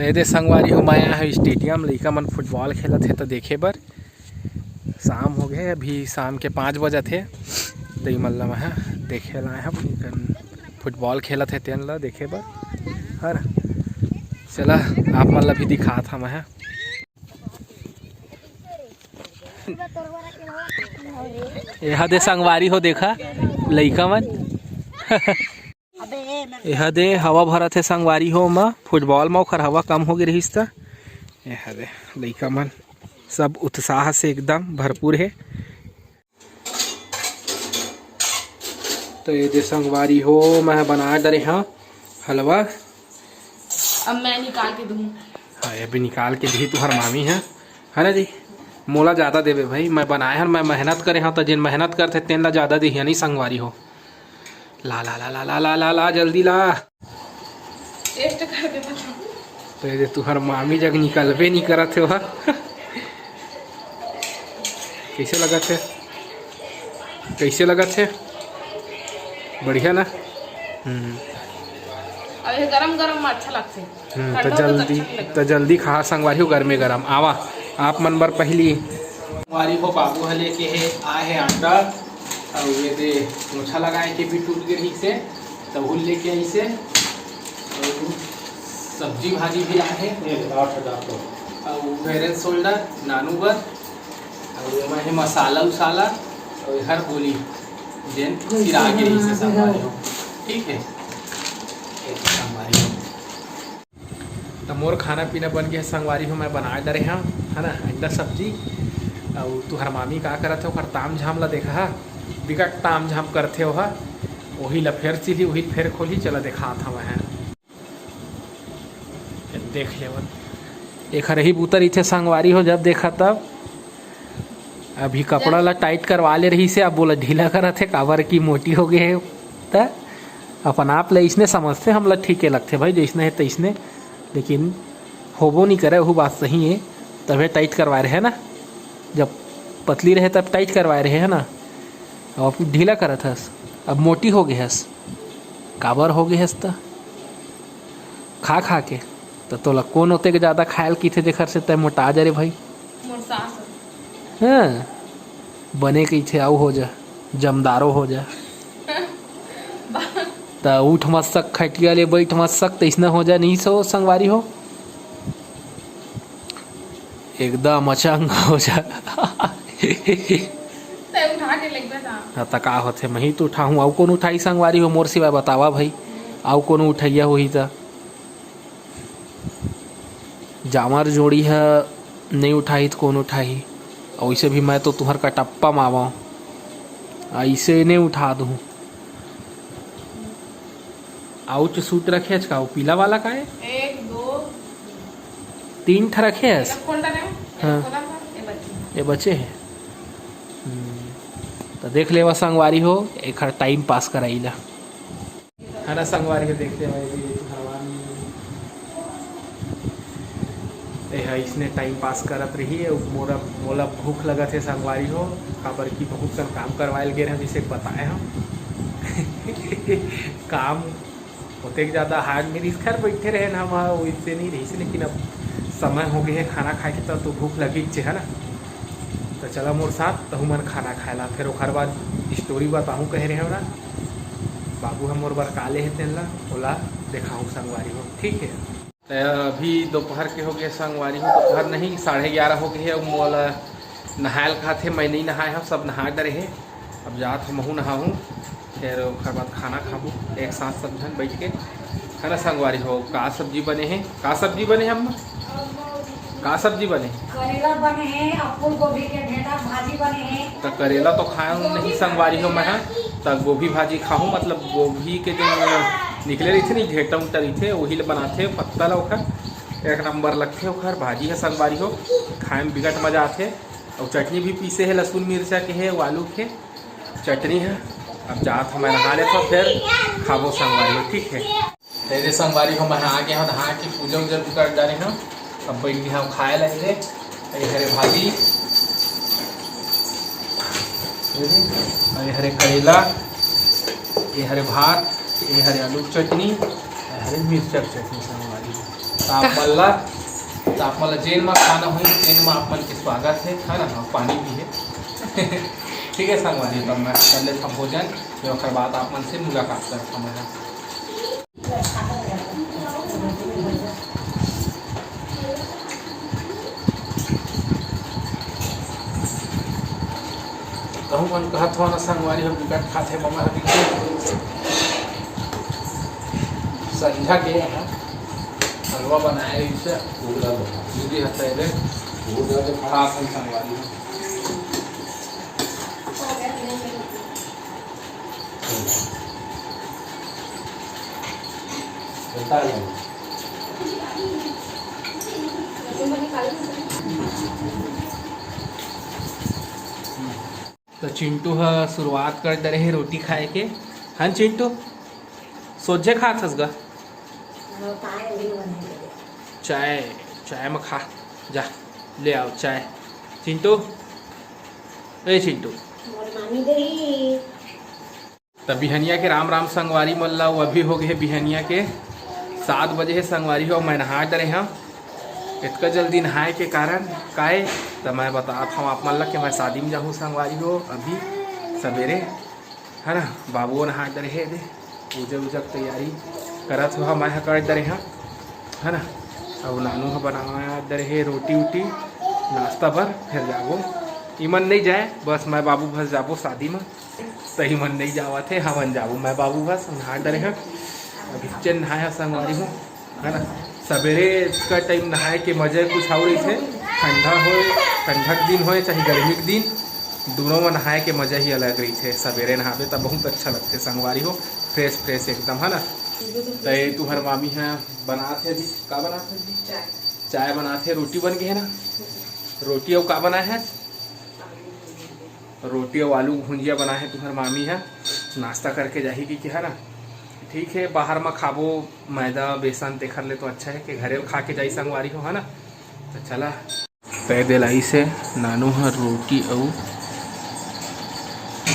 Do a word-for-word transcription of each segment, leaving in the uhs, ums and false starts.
तो ये दे संगवारी हो, मैं आया हूँ स्टेडियम, लइका मन फुटबॉल खेलत हे तो देखे बर। शाम हो गए, अभी शाम के पाँच बजत हे। तो इमन ला मैं देखे ला आया हूँ, फुटबॉल खेलत हे तेन ला देखे बर। हर चला, आप मन ला भी दिखात हूँ मैं। एहा दे संगवारी हो, देखा लइका मन। एहा दे हवा भरत हे संगवारी हो, ओमा फुटबॉल म ओखर हवा कम हो गे रहिस त। एहा दे लइका मन सब उत्साह से एकदम भरपूर हे। तो ये दे संगवारी हो, मैं बना डरे हूँ हलवा। अब मैं निकाल के दूँ। हाँ, ये भी निकाल के दी तुहर मामी है, है ना जी? मोला ज़्यादा देवे भाई, मैं बनाए हन, मैं मेहनत करे हूँ, तो जिन मेहनत करते तेन ला ज़्यादा दी, नहीं संगवारी हो। ला ला ला ला ला ला ला ला, जल्दी ला। टेस्ट कर दे बस। तो ये दे तुहर मामी जग निकलबे नहीं करत हे वह। कैसे लगत हे? कैसे लगत हे? बढ़िया ना? हम्म। अब ये गरम गरम में अच्छा लगथे। हम्म, तो ठंडा हो तो जल्दी, अच्छा नहीं लगता। तो जल्दी खा संगवारी हो, गरमे गरम। आवा, आप मन बर पहली। संगवारी हो, बाबू ह लेके हे, आए हे अंडा, अउ ये दे पोछा लगाए के भी टूट गे रहिस हे, तहू लेके आइस हे, अउ सब्जी भाजी भी लाए हे, अउ हेड एंड शोल्डर नानू बर, अउ एमा हे मसाला उसाला, अउ हर गोली जेन सिरा गे रहिस हे संगवारी हो, ठीक है, ये संगवारी हो। तो मोर खाना पीना बन गया संगवारी हो, मैं बना डरे हाँ, है ना, अंडा सब्जी। अउ तुहर मामी का करत हे, ओखर ताम झाम ला देखा हा, बिकट ताम झाम करथे ओहा। वही ला फेर चिल्ही, वही फेर खोली, चला देखात हवं मैं। देख लेवन, एखर ही बूता रहिथे संगवारी हो, जब देखा तब। अभी कपड़ा ला टाइट करवा ले रहिस हे, अब बोला ढीला करत हे, काबर की मोटी हो गए हे। त अपन आप ले इसने समझथे, हमला ठीक हे लगथे भाई, जैसने हे तैसने, लेकिन होबो नहीं करे, वहू बात सही हे, तभे टाइट करवाए रहे ना। जब पतली रहे तब टाइट करवाए रहे, है ना, अब ढीला करत हस, अब मोटी हो गए हस, काबर हो गए हस त खा खा के। त तोला कोन ओतेक ज्यादा खायल किथे जेखर से तै मोटा जा रे भाई? मोर सास। हाँ, बने कहिथे, आऊ हो जा, जमदारो हो जा। त उठ मत सक, खटिया ले बैठ मत सक, तैसना हो जा, नहीं सो संगवारी हो, एकदम अचंग हो जा। तै उठा के लेगबे त। हाँ, त का होथे, मही तो उठाहूँ, आऊ कोन उठाही संगवारी हो मोर सिवाय, बतावा भाई, आऊ कोनो उठैया होही त? जांवर जोड़ी ह नइ उठाही त कोन उठाही? अउ वइसे भी मैं तो तुंहर कटप्पा म आवंव, अइसे नइ उठा दूहूं। आउच सूट रखे हच का? वो पीला वाला का हे? एक, दो, तीन ठा रखे हस? ये folder है, ये हाँ। खोला था, ये बची। ये बचे हे। हम्म। त देख लेवा संगवारी हो, एखर time pass कराई ला। है ना संगवारी हो, देखते भाई जी, भगवान ए ह इसने time pass करत रही। अउ मोरा, मोला भूख लगत हे संगवारी हो, काबर कि बहुत कन काम करवायल गे रहे, जैसे बताए हम। काम ओतेक ज़्यादा hard नहीं रहिस, खैर बैठे रहे ना हम, वैसे नहीं रहिस, लेकिन अब समय हो गए हे खाना खाए के, तब तो भूख लगी चे, है ना। तो चला मोर साथ, तहू मन खाना खाए ला, फिर ओखर बाद story बताहूँ कहे रहे हो ना। बाबू ह मोर बर का ले हे तेन ला, ओला देखाहूँ संगवारी हो, ठीक है। त अभी दोपहर के हो गए संगवारी हो, दोपहर नहीं, साढ़े ग्यारह हो गए हे। अब मोला नहायल खाथे, मैं नहीं नहाए हूँ, सब नहा डरे हे। अब जात हूँ, महू नहाहूँ, फिर ओखर बाद खाना खाबो एक साथ सब झन बैठ के। है ना संगवारी हो, का सब्जी बने हे? का सब्जी बने हे अम्मा? का सब्जी बने? करेला बने हे, अउ फूल गोभी के भेंटा भाजी बने हे। त करेला तो खाए नहीं संगवारी हो मैं ह, त गोभी भाजी खाहूँ, मतलब गोभी के जो निकले रहिथे नहीं, घेंटा उंटा रहिथे, वही ले बनाथे पत्ता ला, ओखर एक नंबर लगथे ओखर भाजी ह संगवारी हो, खाए में बिकट मजा आथे। अउ चटनी भी पीसे हे, लहसुन मिर्चा के हे, अउ आलू के चटनी हे। अब जात हूँ मैं नहा लेथों, फिर खाबो संगवारी हो, ठीक है। तेरे संगवारी हो, मैं आ गया हूँ, नहा के पूजा उजा भी कर डारे हूँ। अब बैठ गया हूँ खाए ला। ये, ये हरे भाजी, ये दे, अउ ये हरे करेला, ये हरे भात, ये हरे आलू के चटनी, ये हरे मिर्चा के चटनी संगवारी हो। आप मन ला, त आप मन ला जेन म खाना होही, तेन म आप मन के स्वागत हे, है ना? हाँ, पानी भी हे। ठीक है संगवारी, तब मैं कर लेथव भोजन, फिर ओकर बाद आप मन से मुलाकात करथव मैं। कहूँ मन कहत हो ना संगवारी, हम बिकट खाथे ममा ह बिल्कुल। संझा के यहाँ हलवा बनाए रहिस हे। दीदी ह तैले खात हन संगवारी ह। तो चिंटू ह शुरुआत कर डरे हे रोटी खाए के। हन चिंटू, सोझे खात हस गा? चाय, चाय म खा, जा ले आओ चाय। चिंटू, ए चिंटू। मोर मामी दे ही। त बिहनिया के राम राम संगवारी मन ला, वो अभी हो गए बिहनिया के सात बजे हे संगवारी हो। मैं नहा डरे हव, इतका जल्दी नहाए के कारण काय, त मैं बतात हव आप मन ला कि मैं शादी में जाहूँ संगवारी हो अभी सबेरे, है ना। बाबू नहा डरे हे दे, पूजा उजा के तैयारी करत हो, मैं ह कर डरे हव, है ना। अब नानू ह बना डरे हे रोटी उटी नाश्ता बर, फिर जाबो। इमन नहीं जाए, बस मैं बाबू बस जाबो शादी में। सही मन नहीं जावत हे, हमन जाबो, मैं बाबू बस नहा डरे हन। अभी चेन नहाए हन संगवारी हो, है ना। सबेरे का टाइम नहाए के मजा कुछ और रहिथे, ठंडा होए, ठंडा के दिन होए चाहे गर्मी के दिन, दोनों में नहाए के मजा ही अलग रहिथे। सबेरे नहाबे त बहुत अच्छा लगथे संगवारी हो, फ्रेश फ्रेश एकदम, है ना। त ये तुहर मामी ह बनात हे अभी, का बनात हे अभी? चाय। चाय बनात हे, रोटी बन गए हे ना, रोटी अउ का बनाए हे? रोटी अउ आलू भुंजिया बनाए हे तुहर मामी ह, नाश्ता करके जाही कि, कि है ना। ठीक है, बाहर म खाबो मैदा बेसन, तेखर ले तो अच्छा है कि घरे ल खा के जाई संगवारी हो, है ना। तो चला, तय दिलाइस हे नानू ह रोटी अउ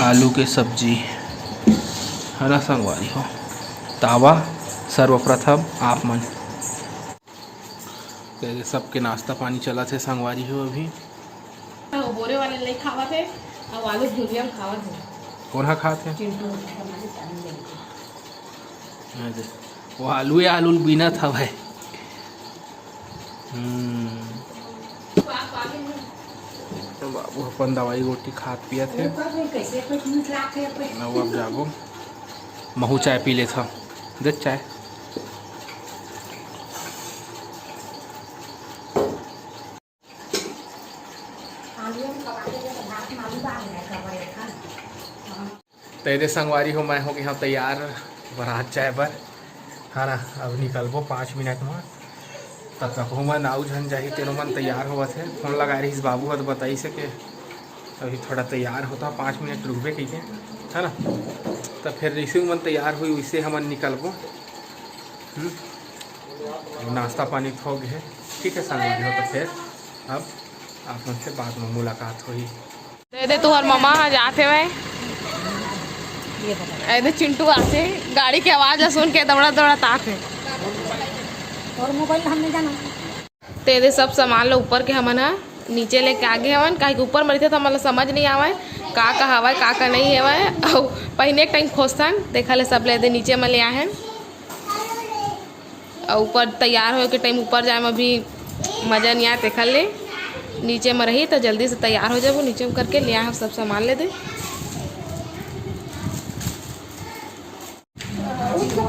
आलू के सब्जी, है ना संगवारी हो। तावा सर्वप्रथम आप मन। तो ये सबके नाश्ता पानी चलत हे संगवारी हो अभी। वो बोरे वाले नहीं खावत हे, अब आलू भुजिया में खावत हे। कौन हा खात हे? चिंटू। हाँ जी। वो आलू या आलू बीनत हवय। हम्म। तो बाबू अपन दवाई गोटी खात पियत हे। ऊपर में कैसे कुछ मीठ लागथे, कुछ अब जाबो। महू चाय पी लेथव। दे चाय। आलू में पका के जैसे भात में आलू डाल दिया, खबर है, हाँ। तो ये दे संगवारी हो, मैं हो गया हूँ तैयार बारात जाए बर, है ना। अब निकलबो पाँच मिनट में। तब तक हो मन आऊ झन जाही, तेनो मन तैयार होवत हे। फोन लगा रहीस बाबू ह, तो बताइस हे के अभी थोड़ा तैयार होता, पाँच मिनट रुकबे कहिके, है ना। तो फिर जैसे ही मन तैयार होई, वैसे हमन निकलबो। हम्म? नाश्ता पानी तो हो गए हे, ठीक है संगवारी हो, तो फिर अब आप मन से बाद में मुलाकात होही। दे दे तुहर ममा ह जात हेवय। ए दे चिंटू आथे, गाड़ी के आवाज ला सुन के दौड़ा दौड़ा तात हे। और मोबाइल हम नहीं जाना। ते दे सब सामान ला ऊपर के हमन ह नीचे लेके आगे हवन, काहे कि ऊपर म रहिथे त हमन ला समझ नहीं आवय का का हवय, का का नहीं हवय। अउ पहिने के टाइम खोजथन, देखा ले सब ले दे नीचे म ले आए हन। अउ ऊपर तैयार होए के टाइम ऊपर जाए म भी मजा नहीं आए, तेखर ले नीचे म रही त जल्दी से तैयार हो जाबो। नीचे म करके ले आए हव सब सामान ले दे।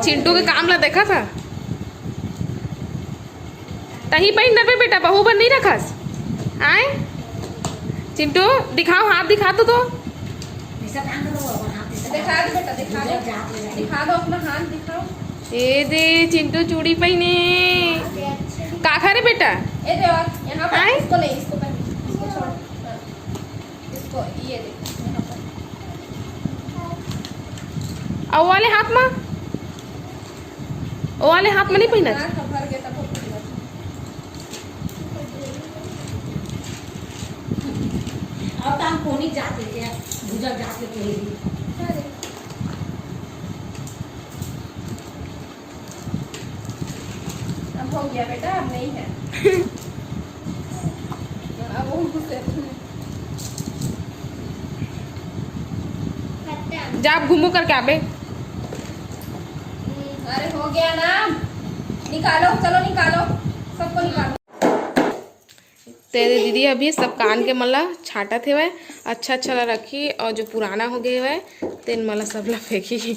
चिंटू के काम ला देखा था। तही पहिन दबे बेटा, बहू बर नहीं रखस। आए चिंटू, दिखाओ, हाथ दिखा तो, तो। दिखा दो बेटा, दिखा दो, दिखा दो अपना हाथ दिखाओ। ए दे चिंटू चूड़ी पहिने। का खा रे बेटा? ए दे, और यहाँ पर आए? इसको ले, इसको पहन, इसको छोड़। हाँ। इसको ये देखो, यहाँ पर। अउ वाले हाथ में, ओ वाले हाथ में नहीं पहिनत। हाँ, हाँ, भर गया था, बहुत भर गया था। अब तो हम कोनी जाते क्या, भुजा जाके कहेगी। अरे। अब हो गया बेटा। अब नहीं है। अब वो गुस्से में। खत्म। जा, आप घूमो करके आबे। अरे हो गया ना, निकालो, चलो निकालो, सबको निकालो। तेरे दीदी अभी सब कान के मन ला छाटत हेवय, अच्छा अच्छा ला रखी, और जो पुराना हो गए हेवय तेन मन ला सब ला फेंकी।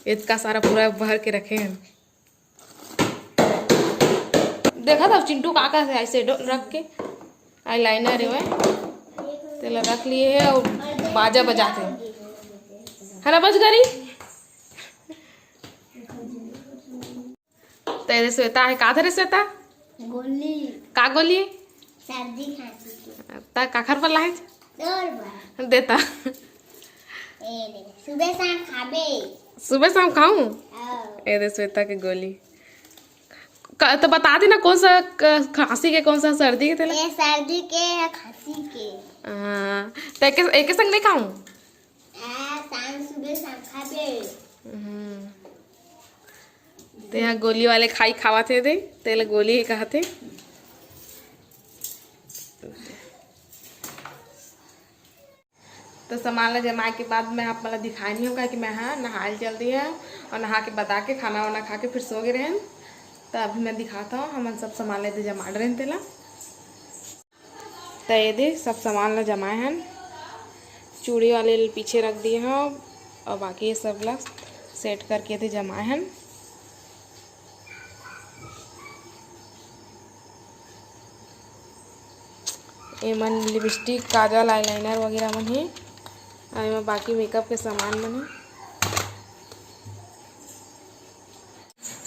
इतना सारा पूरा भर के रखे हैं। देखा था चिंटू काका से आई शेडो रख के, eyeliner हेवय, तेला रख लिए है और बाजा बजाते हैं, है ना बजगरी? तेरे श्वेता है, का धरे श्वेता? गोली। का गोली? सर्दी खांसी की। त काखर पर लाए? और बार। देता। ए ले, सुबह शाम खाबे। सुबह शाम खाऊं? आओ। ए दे श्वेता के गोली। क-, तो बता देना कौन सा क-, खांसी के, कौन सा सर्दी के तेला? ये सर्दी के या खांसी के। हाँ, तो एक, एक संग नहीं खाऊं? आ, शाम सुबह शाम खाबे। हम्म। ते यहाँ गोली वाले खाई खावत हे दे, तेला गोली ही कहत हे। तो सामान ला जमाए के बाद मैं आप मन ला दिखाए नहीं हूँ, काहे कि मैं हाँ नहाए चल दी है और नहा के बता के खाना वाना खा के फिर सो गए रहन। तो अभी मैं दिखाता हूँ, हमन सब सामान लेते जमा रहन तेला। तो ये दे सब सामान ला जमाए हन, चूड़ी वाले ल पीछे रख दिए हन और बाकी ये सब ला सेट करके ये दे जमाए हन। ये मन लिपस्टिक, काजल, eyeliner वगैरह मन हे, और एमा बाकी मेकअप के सामान मन हे।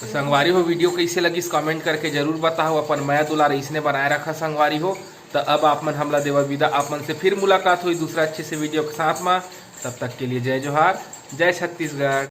तो संगवारी हो, वीडियो कैसे लगिस कमेंट करके जरूर बताओ। अपन मया दुलार इसने बनाए रखा संगवारी हो। तो अब आप मन हमला देवा विदा, आप मन से फिर मुलाकात हुई दूसरा अच्छे से वीडियो के साथ में। तब तक के लिए जय जोहार, जय छत्तीसगढ़।